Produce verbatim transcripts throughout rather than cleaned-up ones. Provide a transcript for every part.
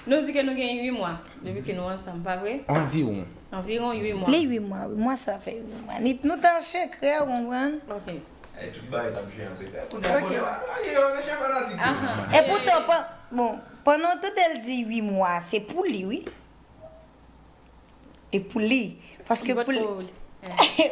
Nou di ke nou gen uit mwa depi ke nou ansanm, pa vre? Anviwon. Anviwon uit mwa. Li uit mwa, wi. Mwen sa fè uit mwa. Ni, nou te an sekrè, ou konprann? Ok. E tout bagay t ap jwe an sekrè. Kounye a, Ok. konnen, ah, yo, mechan fanatik. Ahan. E poutan, pan, bon, pandan w tande l di uit mwa, se pou li, wi. E pou li. Paske Li pot pou li. pou ou li.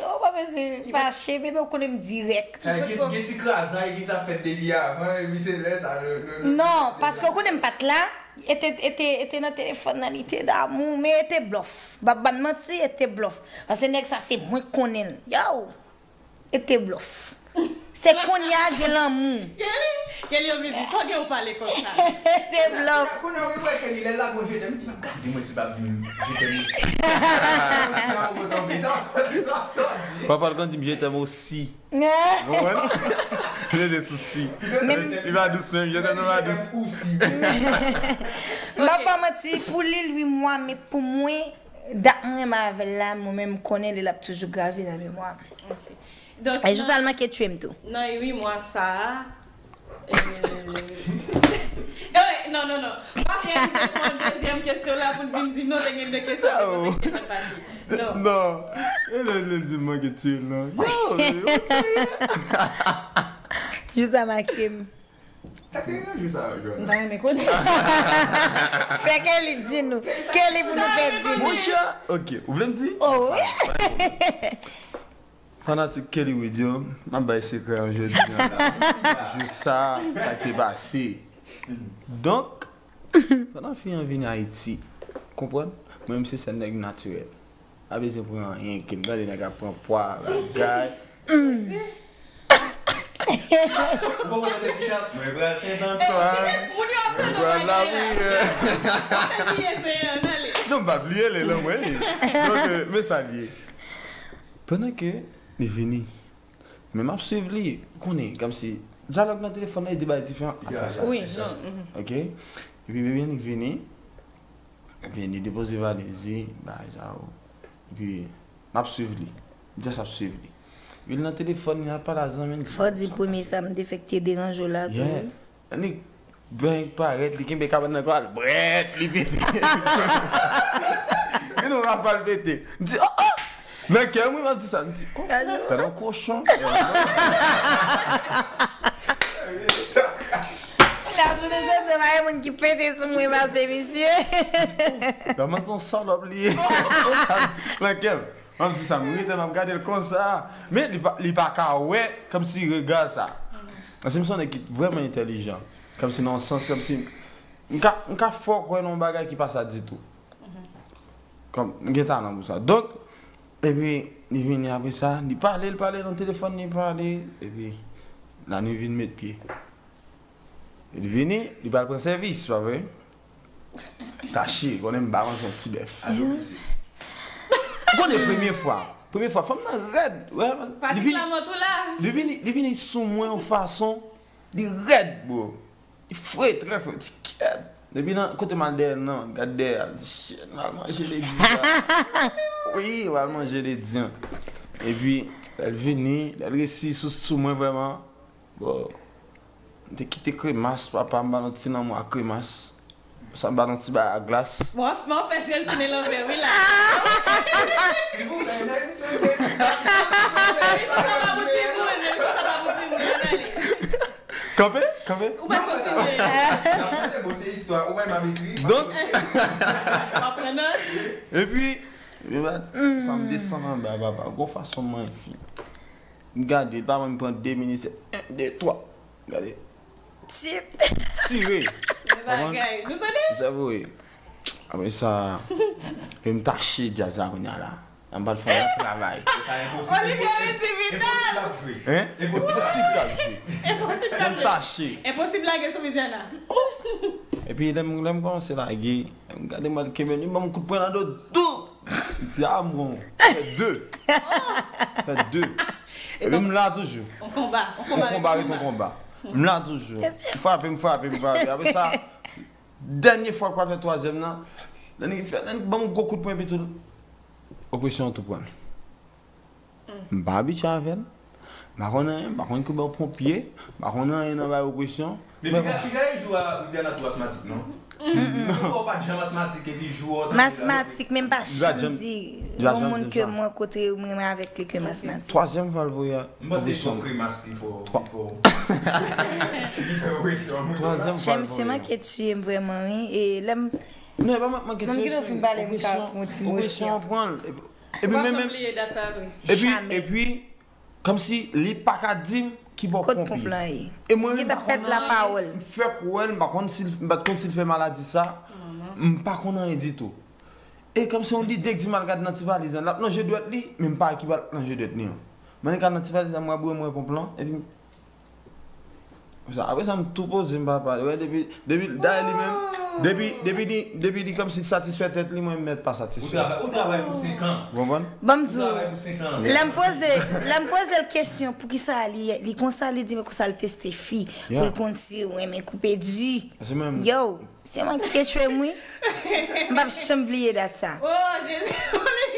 Ou pa bezwen fache, bebe, ou konnen m dirèk. Sa gen, gen ti krazay ki t ap fèt depi avan, epi se lè sa, le, le, le, Non, paske ou konnen m pa t la. E te, e te, e te nan telefòn nan, li te damou, men e te blòf. M p ap bann manti, e te blòf. Paske nèg sa, se mwen k konnen l. Yow! E te blòf. Se kounye a gen lanmou. Kelly, Kelly, yo vin di, sa gen ou pale konsa. E te blòf. Kounye a, mwen wè Kelly, lè l la gon je t'aime, m di, gade mwen si l p ap vin je t'aime osi. Sa, sa, sa, sa. Papa l konn di m je t'aime osi. Ou konprann? Li rete sou si. Li pa dous menm, je t'aime nan pa dous. Osi. M p ap ba w manti, pou li, l uit mwa, men pou mwen, dat mwen renmen avè l la, mwen menm, m konnen li, l ap toujou grave nan memwa m. Ok. Donk, E jis al manke tchwe m tou. Nan uit mwa sa a, euh, eh, non, non, non. Pa fè yon kesyon, dezyèm kesyon la pou n vin di non, te gen de kesyon, te poze ki fè fache. Non. Non. E lè l di m manke tchwe l, non. Yo, yo, serye. Jis al make m. Sa k te gen nan jou sa yo, Joanna? M ta renmen konnen. Fè Kelly di nou. Kelly pou nou fè di nou. Monchè, ok, ou vle m di? Oh, wi. Fanatik Kelly Wade yo, m ap bay sekrè an jodi an la. Jou sa, sa k te pase. Donk, pandan fi an vini Ayiti, konprann? Mwen menm se sèl nèg natirèl. Pa bezwen pran anyen ke m tande nèg ap pran pwa, bagay. Ou pa konn tande ti chan? Mwen pral Sentanta. Moun yo ap Mwen tande pral bagay la. Lapriyè. Fè bliye se an ale. Non, m pa bliye li, lan mwen li. Donk, euh, men sa l ye. Pandan ke li vini, men m ap swiv li, konnen, kòmsi dyalòg nan telefòn nan e de bagay diferan. Afè sa. Wi, non. Mhm. Ok? Epi bebe Yannick vini, epi li depoze valiz li, bagay sa yo. Epi m ap swiv li. Just ap swiv li. Epi l nan telefòn, li ap pale a zanmi l. Fò di premye sa m te fè k te deranje w la tou. Yeah. Li byen parèt, li kenbe kabann nan kò l, brèt, li pete. Li nan rafal pete. M di, oh, oh! Nan kè mwen, m ap di sa, m di, oh, tande yon kochon. Nan jounen jodi a, pa gen moun ki pete sou mwen pase misye. Kòman se yon salòp li ye? Nan kè m. M ap di sa, m rete, m ap gade l konsa. Men li pa, li pa ka wè, kòmsi rega sa. Paske m se yon nèg ki vrèman entèlijan. Kòmsi nan yon sans, kòmsi m ka, m ka fè w kwè nan yon bagay ki pa sa ditou. Kòm, m gen talan pou sa. Donk, epi, li vini apre sa, li pale, li pale nan telefòn, li pale, epi, Lani vin met pye. Li vini, li pral pran sèvis, pa vre? Tache, konnen m ba manje yon ti bèf. Ou konnen premye fwa, premye fwa, fanm nan rèd, wè, Patrick Lamothe ou la? Li vini, li vini sou mwen yon fason, li rèd, bro. Li fre, trè fre, ti kèt. Depi nan kote m al dèyè l nan, gad dèyè a, di shit, m al manje ledi a. Wi, m al manje ledi a. Epi, lè l vini, lè l resi sou, sou mwen vrèman, bon, m te kite kremas, papa, m ba l yon ti lanmou a kremas. Sa m ba l yon ti bagay a glas. Bon, m ap fè zye l tounen lanvè, wi la. Silvouplè, lè misye vle. Misye sa pa pou timoun, misye sa pa pou timoun, ann ale. Kanpe, kanpe. Ou pa kontinye. Bon, se istwa, ou wè m ap ekri. Donk, W ap pran nòt. epi, epi, sa m desann anba, papa, gon fason m manyen fi. M gade, l pa ban m pran de minit, se en, de, twa. Gade. Tire. Men bagay. Nou tande? Sa vre. Apre sa, epi m tache djaz la kounye a la. M pral fè yon lòt travay. Sa enposib. Olivier Reddy Vital. Enposib ap jwe. Hein? Enposib k ap jwe. Enposib k ap M jwe. tache. Enposib lage sou Viviana. Epi lè m, lè m kòmanse lage, lè m gade m al kenbe l, li ban m kout pwen nan do, dou! M di, a, m gon. Fè de. Fè de. Epi m la toujou. On konba. On On konba ret on konba. M la toujou. M frape, m frape, m frape. Apre sa, dènye fwa k pral fè twazyèm nan, lè nèg fè, lè nèg ban m gwo kout pwen epi tou, opresyon an tou pran l. M pa abitye avè l. M pa konn anyen, m pa konn kouman pran pye, m pa konn anyen nan bay opresyon. Men piga, piga e jou a, ou di a nan tou asmatik, non? Ou pa t janm asmatik epi jou a w tande l. Masmatik, men m pa janm di yon moun ke m rankontre, m renmen avèk li ke masmatik. Twazyèm fwa l voye. M panse l fè yon grimas li fò, li fò. Li fè presyon. Twazyèm fwa l voye. Jèm se manke tiye m vrèman, wi. E lè m... Non, e pa manke tiye, se opresyon, opresyon an pran l. Epi, epi menm, epi, epi, kòmsi li pa ka di m ki bò ponp li ye. E mwen menm m pa konn anyen, m fèk wè l, m pa konn si l, m pa t konn si l fè maladi sa, m pa konn anyen ditou. E kòmsi yon lide k di m al gade nan ti valiz lan, l ap lonje dwèt li, men m pa wè ki pa t lonje dwèt li an. M annik al nan ti valiz lan, m wè bouyon, m wè ponp lan, epi Sa, apre sa, m tou poze m, papa. Wè, depi, depi, dayè li menm, depi, depi li, depi li kòmsi l satisfè tèt li, mwen m mèt pa satisfè. Ou travay, ou travay pou senk an. Ou konprann? Ban m di w, lè m poze, lè m poze l kesyon, poukisa li, li konsa, li di, men konsa l teste fi, pou l konn si w renmen koupe di. Yo, se mwen ki tchwe m, wi. M p ap janm bliye dat sa. Oh, Jezi, Olivier!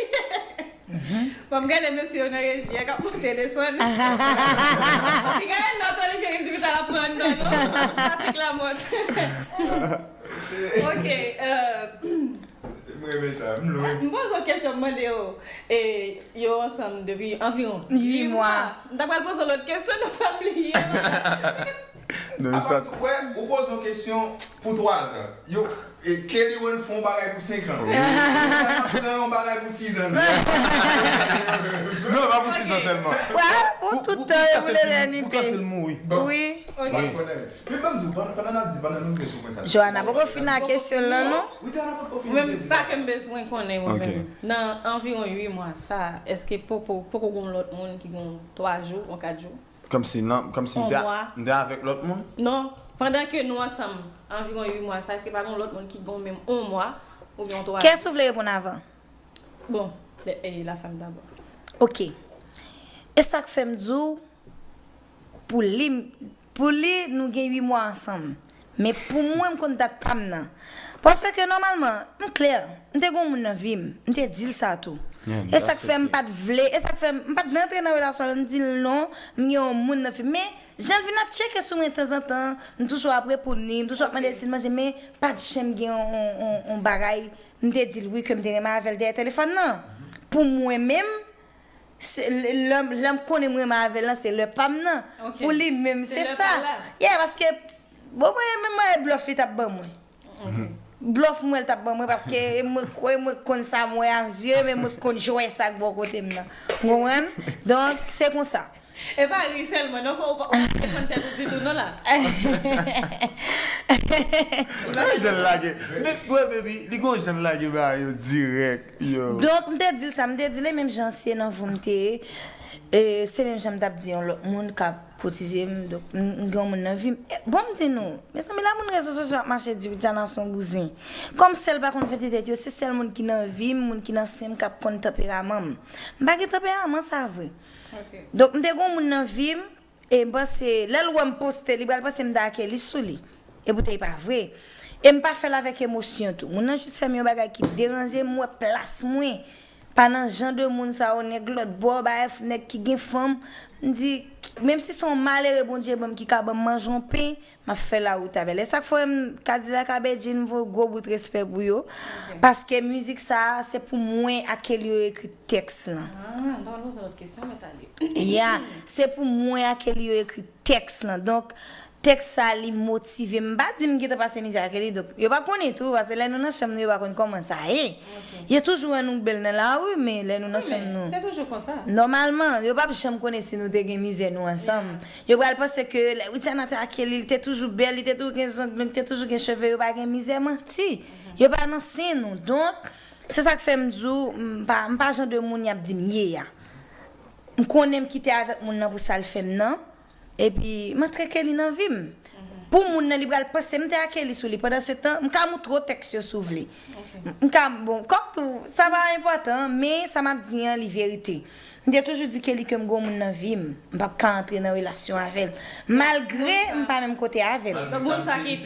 Bon, m gade mesye yo nan reji a k ap monte desann. Li gade nòt Olivier, li di, "Vital ap pran anndan, non? Patrick Lamothe." Ok, euh, Se mwen menm sa, m lwen. M poze w kesyon, m mande w, e, yo ansanm depi anviwon uit mwa. M ta pral poze w lòt kesyon, nou pa bliye. Non, sa. Ou wè, ou poze yon kesyon pou twa zan. Yo, e, Kelly Wayne fè yon bagay pou senk an. Wi. Pran yon bagay pou sizan. Non, pa pou sizan sèlman. Wè, pou tout tan, pou letènite. Pou kanse l mouri. Wi. Ok. Men ban m di w, pandan, pandan n ap di, pandan nou rive sou pwen sa. Johanna poko fin ak kesyon l lan, non? Wi, Johanna poko fin. Ou menm, sa ke m bezwen konnen, mwen menm, nan anviwon uit mwa sa, èske poko, poko gon lòt moun ki gon twa jou, yon kat jou? Kòmsi nan, kòmsi m te, m te avèk lòt moun? Non, pandan ke nou ansanm anviwon uit mwa sa, èske pa gen yon lòt moun ki gen menm yon mwa oubyen yon twa jou? Kiyès ou vle reponn avan? Bon, e, e, la femme d'abord. Ok. E sa k fè m di w, pou li, pou li, nou gen uit mwa ansanm. Men pou mwen, m konn dat pa m nan. Paske nòmalman, m klè, m te gen yon moun nan vi m, m te di l sa tou. E sa k fè m pa t vle, e sa k fè m, m pa t vle antre nan relasyon avè l, m di l non, m gen yon moun nan vi m. Men, jan l vin ap tcheke sou mwen tanzantan, m toujou ap reponn li, m toujou ap mande si l manje, men pa t janm gen yon, yon, yon, yon bagay, m te di l wi ke m te renmen avè l dèyè telefòn nan. Pou mwen menm, se, lè, lè, lè m konnen m renmen avè l lan, se lè pa m nan. Pou li menm, se sa. Yeah, paske, bon, mwen menm, mwen, blòf li t ap ban mwen. Blòf mwen, l t ap ban mwen, paske e mwen kwè, mwen konn sa m wè a zye, men mwen konn jwè sa k bò kote m nan. Ou konprann? Donk, se konsa. E pa ri sèlman, non, fò ou pa, ou pa defann tèt ou ditou, non, la. Li gon jan l lage. Men, wè, baby, li gon jan l lage bagay yo dirèk, yo. Donk, m te di l sa, m te di l, e menm jan se nan vou m te ye, e, se menm jan m t ap di yon lòt moun k ap koutize m, donk, m, m gen yon moun nan vi m. E, bon, m di nou, mezanmi, la moun rezo sosyo ap mache di Widiana se yon bouzen. Kòm sèl pa konn fete tèt yo, se sèl moun ki nan vi m, moun ki nan sen m k ap konn tanperaman m. M pa gen tanperaman sa vre. Donk, m te gen yon moun nan vi m, e m panse, lè l wè m poste, li pral panse m te ak Kelly sou li. E poutan, e pa vre. E m pa fè l avèk emosyon tou. Moun nan jis fè m yon bagay ki deranje m, m wè plas mwen pa nan jan de moun sa yo, nèg lòt bò, bagay, nèg ki gen fanm. M di, menm si se yon malere Bondye ban m ki ka ban m manje yon pen, m ap fè lawout avè l. E sa k fè m, Kadilak a Bedjine, m voye gwo bout respè pou yo. Paske mizik sa a, se pou mwen ak Kelly yo ekri tèks lan. Ah, m ta pral poze lòt kesyon, men talè. Ya, se pou mwen ak Kelly yo ekri tèks lan. Donk, tèks sa a, li motive m. M pa di m gentan pase mizè ak Kelly, donk, yo p ap konnen tou, paske lè nou nan chanm nou, yo pa konn kòman sa ye. Yo toujou wè nou bèl nan lari, men lè nou nan chanm nou. Se toujou konsa. Nòmalman, yo p ap janm konnen si nou te gen mizè nou ansanm. Yo pral panse ke lè Widiana te ak Kelly, li te toujou bèl, li te toujou gen zong, li te toujou gen cheve, yo pa gen mizè, manti. Yo pa nan sen nou. Donk, se sa k fè m di w, m pa, m pa jan de moun y ap di m ye a. M konnen m kite avèk moun nan pou sa l fè m nan. Epi, m antre Kelly nan vi m. Pou moun nan, li pral panse m te ak Kelly sou li. Pandan se tan, m ka moutre w tèks yo si w vle. M, m ka, bon, kòm tou, sa pa enpòtan, men sa m ap di an, li verite. M te toujou di Kelly ke m gon moun nan vi m. M p ap ka antre nan relasyon avè l. Malgre m pa menm kote avè l. Donk, moun sa ki,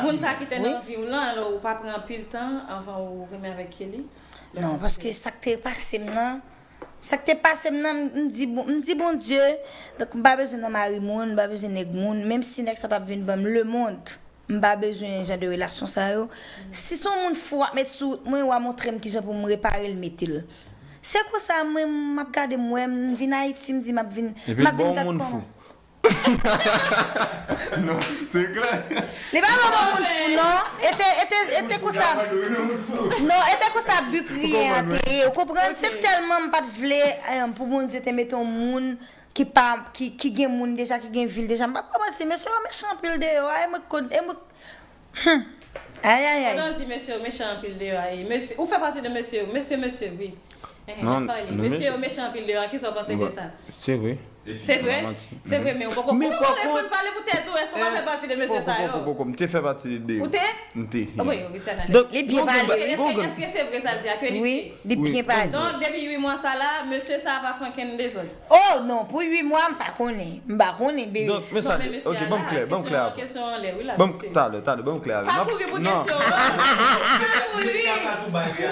moun sa ki te nan vi w lan, alò, ou pa pran anpil tan anvan ou renmen avèk Kelly? Non, paske sa k te pase m nan, Sa k te pase m nan, m, m di, Bon- m di Bondye, donk, m pa bezwen nan mari moun, m pa bezwen nèg moun, menm si nèg sa t ap vin ban m lemonn, M pa bezwen jan de relasyon sa yo. Si se yon moun fou w ap met sou wout mwen, w a montre m kijan pou m repare l, mete l. Se konsa, mwen, m ap gade m wè, m vin Ayiti, m di m ap vin, m ap vin gad kòman. Non, se klè. Li pa bon moun fou, non. E te, e te, e te konsa. Non, e te konsa bi priye an te ye. Ou konprann? Se tèlman m pa t vle eh, pou Bondye te mete yon moun ki pa ki, ki gen moun deja, ki gen vil deja. M pa pa manti, mesye yo mechan anpil deyò a. E mwen kod, e mwen Hmm. Ay ay ay. Pandan w di mesye yo mechan anpil deyò a, e mesye, ou fè pati de mesye yo, mesye mesye wi. Ehe, n ap pale. Mesye yo mechan anpil deyò a, kisa w panse de sa? Se vre. Se vre? Se vre, men ou poko, ou poko reponn pale pou tèt ou, èske w pa fè pati de mesye sa yo? Poko, poko, poko, m te fè pati de yo. Ou te? M te. Wi, Ridiana. Donk, li byen pale. Èske, èske se vre sa l di a ke li te? Wi, li byen pale. Donk, depi uit mwa sa la, mesye sa a pa fè ankenn dezòd? Oh non, pou uit mwa, m pa konnen. M pa konnen, baby. Donk, men sa, ok, ban m klè, ban m klè avè w. Ban m, talè, talè, ban m klè avè w. Pa kouri pou kesyon an. Pa kouri.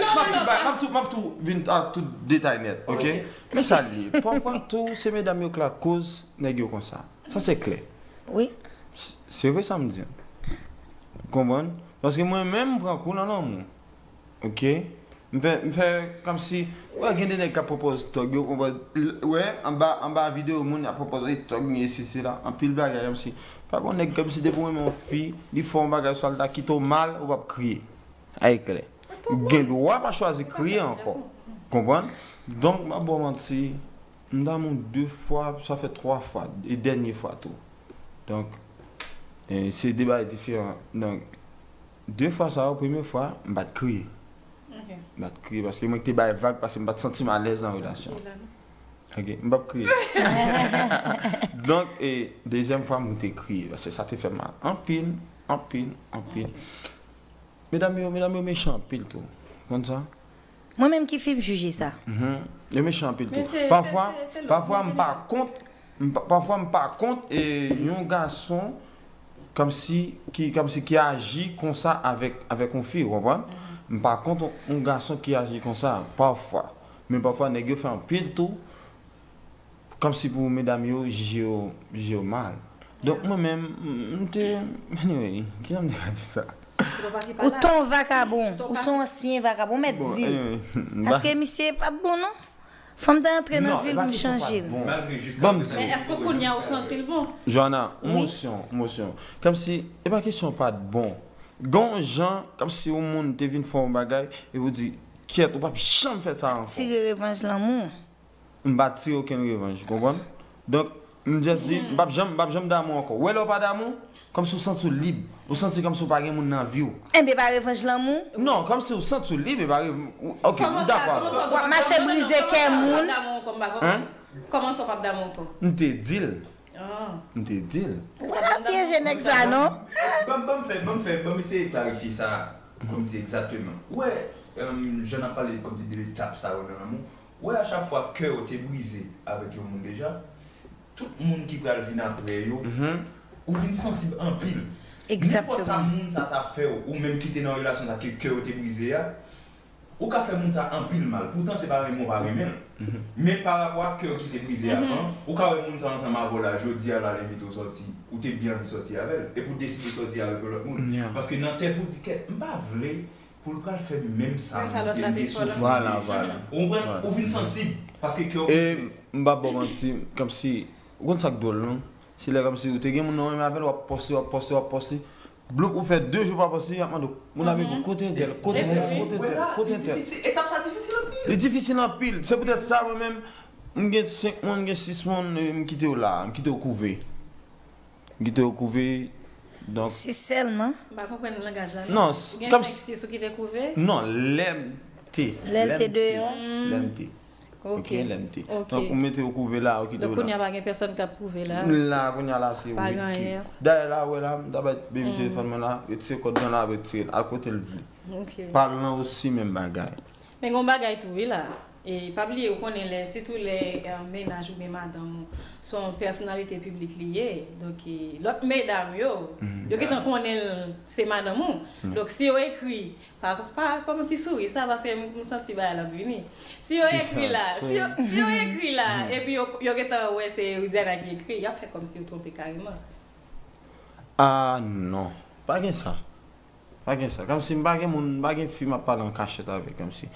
Non, non, non. M ap tou, m ap tou vin ak tout detay nèt, ok? Men sa l ye. Pafwa tou, se medam yo k lakoz nèg yo konsa. Sa se klè. Wi. Se vre sa m di an. Ou konprann? Paske mwen menm, m pran kou nan lanmou. Ok? M fè, m fè kòmsi, wè, gen de nèg k ap pwopoze tòg, yo pwopoze, wè, anba, anba videyo moun ap pwopoze tòg, men si, sela, anpil bagay, kòmsi, pa gon nèg, kòmsi depi w renmen yon fi, li fè yon bagay, swa l ta kite w mal, ou p ap kriye. Ay klè. Ou gen dwa pa chwazi kriye ankò. Konprann? Donk, m ap ba w manti, m damou de fwa, sa fè twa fwa, e dènye fwa tou. Donk, e, se de bagay diferan. Donk, de fwa sa yo, premye fwa, m pa t kriye. M pa t kriye paske mwen ki te bay vag, paske m pa t santi m alèz nan relasyon an. Ok, m p ap kriye. Donk, e, dezyèm fwa, mwen te kriye, paske sa te fè mal anpil, anpil, anpil. Medam yo, medam yo mechan anpil tou. Konn sa? Mwen menm ki fi m jije sa. Yo mechan anpil tou. Pafwa, pafwa m pa kont, m pa- pafwa m pa kont e, yon gason kòmsi ki kòmsi ki aji konsa avèk avèk yon fi, ou konprann? M pa kont yon gason ki aji konsa pafwa. Men pafwa nèg yo fè anpil tou. Kòmsi pou medam yo jije yo, jije yo mal. Donk mwen menm, m te, anyway, kijan m te ka di sa? Ou t on vakabon, ou s on ansyen vakabon, ou mèt di l. Paske misye pa t bon non. Fò m te antre nan vil pou m chanje l. Ban m di w. Men èske kounye a ou santi l bon? Joana, mosyon, mosyon. Kòmsi, e pa kesyon pa t bon. Gen yon jan, kòmsi yon moun te vin fè yon bagay, epi w di, kyèt, ou p ap janm fè sa ankò. Tire revanj lanmou. M pa tire okenn revanj, ou konprann? Donk, m just di, m p ap janm, m p ap janm damou ankò. Ou wè lè w pa damou, kòmsi w santi w lib. Ou santi kòmsi w pa gen moun nan vi w. Enben, e pa revanj lanmou? Non, kòmsi w santi w lib, e pa rev-, ok, m dakò avè w. W ap mache brize kè moun. Kòman sa w p ap damou ankò? M te di l. M te di l. Ou pa pyeje nèg sa non. Ban m, ban m fè, ban m fè, ban m eseye klarifye sa kòmsi egzakteman. Ou wè, jan n ap pale kòmsi de etap sa yo nan lanmou, ou wè a chak fwa kè w te brize avèk yon moun deja, tout moun ki pral vin apre yo, ou vin sansib anpil. Nenpòt sa moun sa ta fè w, ou menm ki te nan relasyon sa ke kè w te brize a, ou ka fè moun sa anpil mal. Poutan se pa renmen w pa renmen l. Men pa rapò ak kè w ki te brize avan, ou ka wè moun sa ansanm avè w la, jodi a l al envite w sòti, ou te byen anvi sòti avè l, epi w deside sòti avèk yon lòt moun. Paske nan tèt ou di kèt, m pa vle pou l pral fè menm sa moun te vle sou mwen deja. Ou konprann? Ou vin sansib. Paske kè w brize. M p ap ba w manti, kòmsi, ou konn sa k dwòl non? Se lè kòmsi ou te gen moun nan w renmen avè l, w ap pòste, w ap pòste, w ap pòste. Bloup, ou fè de jou w pa pòste, y ap mande w, moun ap ekri w, kote entèl, kote entèl, kote entèl, kote entèl. Etap sa difisil anpil. Li difisil anpil. Se poutèt sa, mwen menm, m gen senk moun, m gen sis moun, m kite yo la, m kite yo kouve. M kite yo kouve, donk. Sis sèlman? M pa konprann langaj la non. Non, kòm. Ou gen senk, sis ou kite kouve? Non, lè m te. Lè l te deyò? Lè m te. Ok, lè m te. Donk, ou mete yo kouve la, ou kite yo la. Donk, kounye a pa gen pèsòn k ap kouve la? La, kounye a la, se ou ki. Dayè, la, ou wè la, m ta bay baby telefòn mwen la, retire kòd lan la, retire l, al kote l vle. Pal lan osi, menm bagay. Men gen yon bagay tou, wi, la. E pa bliye, ou konnen lè, sitou lè mennaj oubyen madanm ou, se yon pèsonalite piblik li ye, donk, lòt medam yo, yo gentan konnen l se madanm ou. Donk, si yo ekri, pa, pa, pa yon ti souri sa, paske m, m santi bagay la ap vini. Si yo ekri la, si yo, si yo ekri la, epi yo, yo gentan wè se Widiana ki ekri, y ap fè kòmsi yo twonpe kareman. Ah non. Pa gen sa. Pa gen sa. Kòmsi m pa gen moun, m pa gen fi m ap pale an kachèt avèk. Kòmsi